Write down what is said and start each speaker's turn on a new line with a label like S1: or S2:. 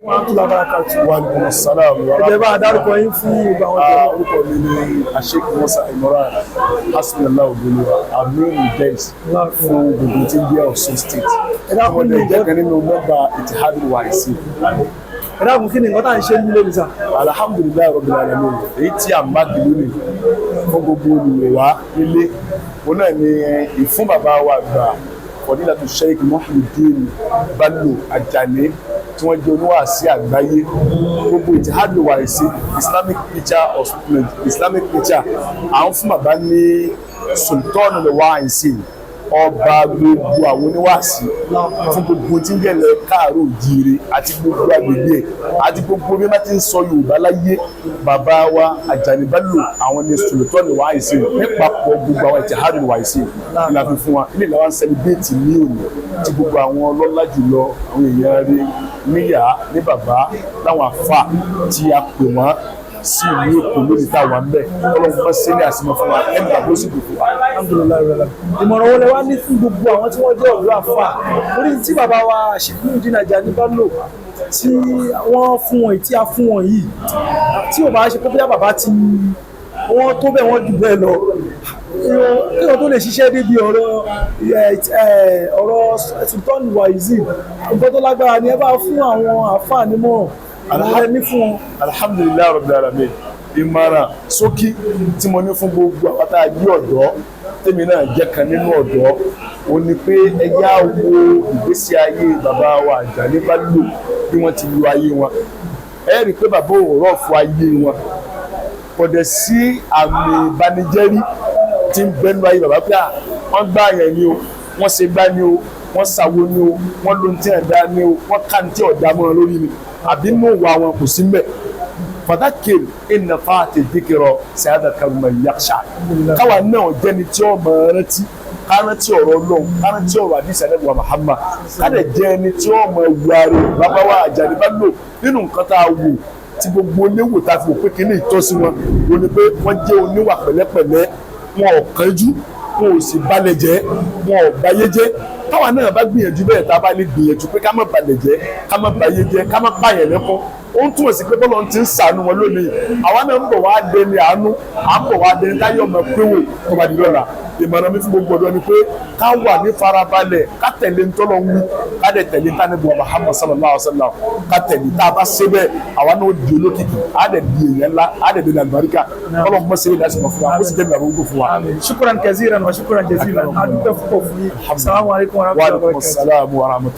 S1: Warahmatullahi wabarakatuh.
S2: Wa alaikum assalam wa
S1: Ẹ jẹ́ bá a dárúkọ yín fún gbogbo àwọn
S2: Ah,
S1: jẹ̀mọ́.
S2: Orúkọ mi ni Sheikh Musa Imran Hasbunallahu Olúwa, Amir Des fún gbogbo tí ń jẹ́ Ọ̀ṣun State.
S1: Ẹ dákun.
S2: Mo dẹ̀ jẹ́ kan nínú member Ittihadul Warisi.
S1: Ẹ dákun, kí ni nǹkan tá à ń ṣe nílé mi sà?
S2: Alhamdulillahi Rabbil Alamin, èyí tí a máa dì lónìí fún gbogbo olùwò nílé, òun náà ni ìfún bàbá wa àgbà, Fadilatu Sheikh Muhyiddin Bello Ajani, tí wọ́n jẹ́ oníwàásí àgbáyé. Gbogbo Ittihadul Warisi, Islamic preacher of Islamic preacher, à ń fún bàbá ní Sultanul Warisi, ọba gbogbo àwọn oníwàásí fún gbogbo tí ń jẹ́lẹ̀ káàárọ̀ òjíire àti gbogbo agbègbè ẹ̀ àti gbogbo bí wọ́n ti ń sọ Yorùbá láyé. Bàbá wa Àjàní Bello, àwọn ní Sultanul Warisi nípapọ̀ gbogbo àwọn Ittihadul Warisi ní la fi fún wa. Ilé ìlànà celebrate ní òní tí gbogbo àwọn ọlọ́lá jùlọ, àwọn èèyàn rí níyà ní bàbá láwọn àfà tí a pè wọ́n sí ìlú Èkó lónìí tá a wà ń bẹ̀. Ọlọ́run bá sí ní àsìmọ́ fún wa, ẹni bàbá ó sì dùn fún wa.
S1: Alhamdulillahi rabbil alamin. Ìmọ̀ràn wo lẹ wá ní fún gbogbo àwọn tí wọ́n jẹ́ ọ̀dọ́ àfà orí tí bàbá wa Sheikh Muhyiddin Ajani Bello tí wọ́n fún wọn, tí a fún wọn yìí, tí ò bá ṣe pé bóyá bàbá tí wọ́n tó bẹ́ẹ̀, wọ́n jù bẹ́ẹ̀ lọ, kí wọ́n tó lè ṣiṣẹ́ débi ọ̀rọ̀ Sultan Warisi, nǹkan tó lágbára ni. Ẹ bá fún àwọn àfáà nímọ̀ràn, àwọn ẹni fún wọn.
S2: Alhamdulillahi Rabbil Alamin. Ìmọ̀ràn ṣókí tí mo ní fún gbogbo àwọn tá a jí ọ̀dọ́, tèmi náà jẹ́ kan nínú ọ̀dọ́, ó ní pé ẹ yá wo ìgbésí ayé bàbá wa Àjàní Bello, bí wọ́n ti lu ayé wọn. Ẹ rí i pé bàbá ò rọ̀ fún ayé wọn, kò dẹ̀ sí àmì ìbànújẹ́ rí tí ń bẹnu ayé bàbá pé à wọ́n gbá yẹn ni o, wọ́n ṣe gbá ni o, wọ́n ṣàwo ni o, wọ́n ló ń tí ẹ̀ dá ni o, wọ́n ká ní tí ọ̀dà mọ́ ọ lórí ni, àbí nínú ìwà wọn, kò sí mbẹ̀. Fadakir inna fati dikirọ sayadakaru man yakhsha. Káwa náà jẹ́ni tí ó mọ̀ rántí, ká rántí ọ̀rọ̀ Ọlọ́run, ká rántí ọ̀rọ̀ àdìsí Ànábì wa Muhammad, ká dẹ̀ jẹ́ ẹni tí ó mọ̀ wàrí bàbá wa Àjàní Bello. Nínú nǹkan tá a wò tí gbogbo oníwò tá a fi wò pé kíní ìtọ́sí wọn, wò ni pé wọ́n jẹ́ oníwà pẹ̀lẹ́pẹ̀lẹ́, wọn ò kánjú, wọn ò sì balẹ̀ jẹ́, wọn ò bayé jẹ́. Táwa náà bá gbìyànjú bẹ́ẹ̀, tá a bá lè gbìyànjú pé ká má balẹ̀ jẹ́, ká má bayé jẹ́, ká má pààyàn lẹ́kọ́, ó ń túmọ̀ sí pé bọ́lá ti ń sànú wọn lónìí, àwa náà ń bọ̀ wá dẹni àánú, à ń bọ̀ wá dẹni táyọ̀ ọmọ péwò tó bá di lọ́la. Ìmọ̀ràn mi fún gbogbo ọ̀dọ́ ni pé ká wà ní farabalẹ̀, ká tẹ̀lé ntọ́lọ́ ń wí, ká dẹ̀ tẹ̀lé ntánẹ́bù Muhammad sallallahu alaihi wa sallam, ká tẹ̀lé. Tá a bá ṣe bẹ́ẹ̀, àwa náà di olókìkí, á dẹ̀ di èèyàn ńlá, á dẹ̀ di àlùbáríkà. Ọlọ́run mọ̀ sí ilé ìdásí fún wa, ó sì jẹ́ mi àbúrò fún wa.
S1: Shukran kaziran wa shukran jazilan. A dúpẹ́ púpọ̀ fún yín. Assalamu alaikum
S2: Wa
S1: warahmatullahi
S2: alaikum
S1: wabarakatuh.
S2: assalam wa rahmatullahi.